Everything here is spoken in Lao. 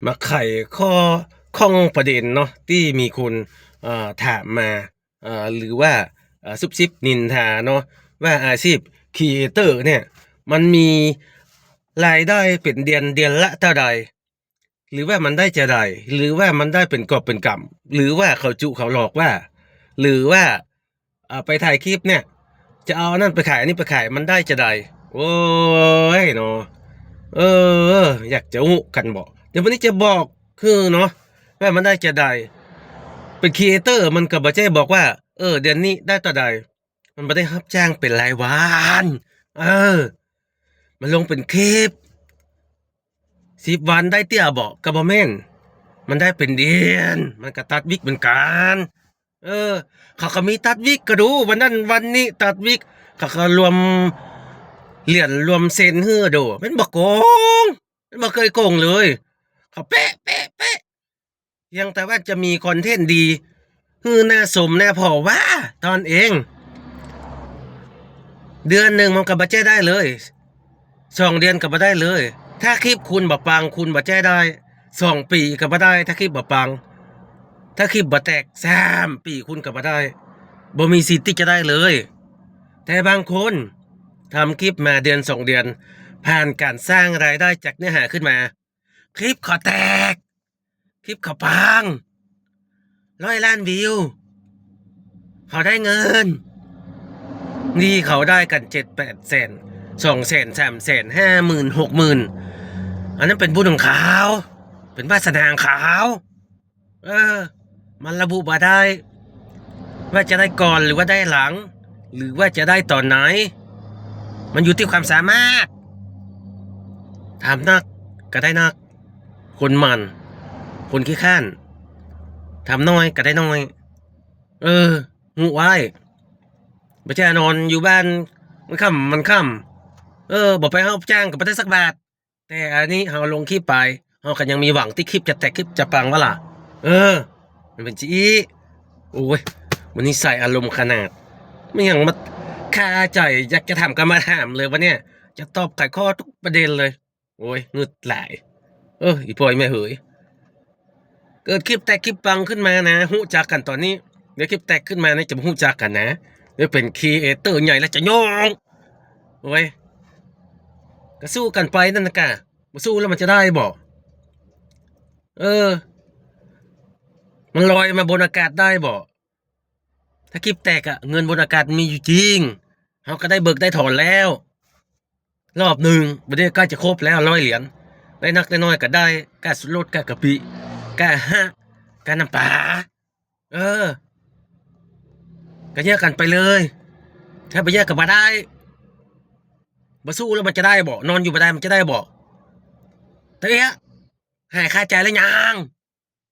ມາໄຂຂໍ້ຂ້ອງປະເດັນເນາະ ທີ່ມີຄົນ ເອີ ຖາມມາ ເອີ ຫຼືວ່າ ເອີ ຊຸບຊິບນິນທາເນາະ ວ່າອາຊີບຄຣີເອເຕີເນຍ ມັນມີລາຍໄດ້ເປັນເດືອນ ເດືອນລະເທົ່າໃດ ຫຼືວ່າມັນໄດ້ຈະໃດ ຫຼືວ່າມັນໄດ້ເປັນກອບເປັນກຳ ຫຼືວ່າເຂົາຈຸເຂົາຫຼອກວ່າ ຫຼືວ່າ ເອົາໄປຖ່າຍຄລິບເນຍ ຈະເອົາອັນນັ້ນໄປຂາຍ ອັນນີ້ໄປຂາຍ ມັນໄດ້ຈະໃດ? ໂອ້ຍເນາະ ເອີ ຢາກຈະຮູ້ກັນບໍ? ດຽວວັນນີ້ຈະບອກຄືເນາະ ວ່າມັນໄດ້ຈະໃດ. ເປັນຄຣີເອເຕີມັນກໍບໍ່ໃຊ່ບອກວ່າ ເອີ ເດືອນນີ້ໄດ້ເທົ່າໃດ ມັນບໍ່ໄດ້ຮັບຈ້າງເປັນລາຍວັນ ເອີ ມັນລົງເປັນຄລິບ ສິບວັນໄດ້ເທື່ອບໍ? ກໍບໍ່ແມ່ນ ມັນໄດ້ເປັນເດືອນ ມັນກໍຕັດວິກເໝືອນກັນ ເອີ ເຂົາກໍມີຕັດວິກກໍດູ ວັນນັ້ນວັນນີ້ຕັດວິກ ເຂົາກໍລວມຫຼຽນລວມເຊັນເຮີໂດ ແມ່ນບໍ່ໂກງ ແມ່ນບໍ່ເຄີຍໂກງເລີຍ ເຂົາເປະ ເປະ ເປະ ພຽງແຕ່ວ່າຈະມີຄອນເທັນດີ ຮືໜ້າຊົມແດ່ພໍວ່າເທົ່ານັ້ນເອງ ເດືອນໜຶ່ງມັນກໍບໍ່ແຈ້ໄດ້ເລີຍ ສອງເດືອນກໍບໍ່ໄດ້ເລີຍ ຖ້າຄລິບຄຸນບໍ່ປັງ ຄຸນບໍ່ແຈ້ໄດ້ ສອງປີກໍບໍ່ໄດ້ ຖ້າຄລິບບໍ່ປັງ ຖ້າຄລິບບໍ່ແຕກ ສາມປີຄຸນກໍບໍ່ໄດ້ ບໍ່ມີສິດທີ່ຈະໄດ້ເລີຍ. ແຕ່ບາງຄົນທຳຄລິບມາເດືອນສອງເດືອນ ຜ່ານການສ້າງລາຍໄດ້ຈາກເນື້ອຫາຂຶ້ນມາ ຄລິບເຂົາແຕກ ຄລິບເຂົາປັງ ຮ້ອຍລ້ານວິວ ເຂົາໄດ້ເງິນ ນີ້ເຂົາໄດ້ກັນເຈັດແປດແສນ ສອງແສນ ສາມແສນ ຫ້າໝື່ນ ຫົກໝື່ນ ອັນນັ້ນເປັນບຸນຂອງເຂົາ ເປັນວາສະໜາຂອງເຂົາ ເອີ ມັນລະບຸບໍ່ໄດ້ວ່າຈະໄດ້ກ່ອນ ຫຼືວ່າໄດ້ຫຼັງ ຫຼືວ່າຈະໄດ້ຕອນໃດ ມັນຢູ່ທີ່ຄວາມສາມາດ ທຳໜັກກໍໄດ້ໜັກ ຄົນໝັ່ນ ຄົນຂີ້ຄ້ານ ທຳໜ້ອຍກໍໄດ້ໜ້ອຍ ເອີ ຮູ້ໄວ້ ບໍ່ໃຊ່ນອນຢູ່ບ້ານ ມັນຄ່ຳ ມັນຄ່ຳ ເອີ ບໍ່ໄປຮັບຈ້າງກໍບໍ່ໄດ້ສັກບາດ ແຕ່ອັນນີ້ເຮົາລົງຄລິບໄປ ເຮົາກໍຍັງມີຫວັງທີ່ຄລິບຈະແຕກ ຄລິບຈະປັງວ່າລະ ເອີ ມັນເປັນຊີ້ ໂອ້ຍ ມັນນິໄສອາລົມຂະໜາດ ມັນຫຍັງມາຄາໃຈ ຢາກຈະຖາມກໍມາຖາມເລີຍ ວັນເນີ້ຍຈະຕອບໄຂຂໍ້ທຸກປະເດັນເລີຍ ໂອ້ຍ ງຶດຫຼາຍ ເອີ ອີ່ພໍ່ອີ່ແມ່ເອີຍ ເກີດຄລິບແຕກຄລິບປັງຂຶ້ນມານະ ຮູ້ຈັກກັນຕອນນີ້ ດຽວຄລິບແຕກຂຶ້ນມານະ ຈະບໍ່ຮູ້ຈັກກັນນະ ດຽວເປັນຄຣີເອເຕີໃຫຍ່ແລ້ວຈະຍ້ອງ ໂອ້ຍ ກໍສູ້ກັນໄປນັ້ນນະກະ ບໍ່ສູ້ແລ້ວມັນຈະໄດ້ບໍ? ເອີ ມັນລອຍມາບົນອາກາດໄດ້ບໍ? ຖ້າຄລິບແຕກອະ ເງິນບົນອາກາດມີຢູ່ຈິງ ເຮົາກໍໄດ້ເບີກໄດ້ຖອນແລ້ວ ຮອບໜຶ່ງ ບັດນີ້ໃກ້ຈະຄົບແລ້ວ ຮ້ອຍຫຼຽນ ໄດ້ນັກໄດ້ນ້ອຍກໍໄດ້ ຄ່າຊຸດລົດ ຄ່າກະປິ ຄ່າຫະ ຄ່ານ້ຳປາ ເອີ ກໍແຍກກັນໄປເລີຍ ຖ້າບໍ່ແຍກກໍບໍ່ໄດ້ ບໍ່ສູ້ແລ້ວມັນຈະໄດ້ບໍ? ນອນຢູ່ບໍ່ໄດ້ມັນຈະໄດ້ບໍ? ຕະເອະ ຫາຍຄາໃຈແລ້ວຫຍັງ?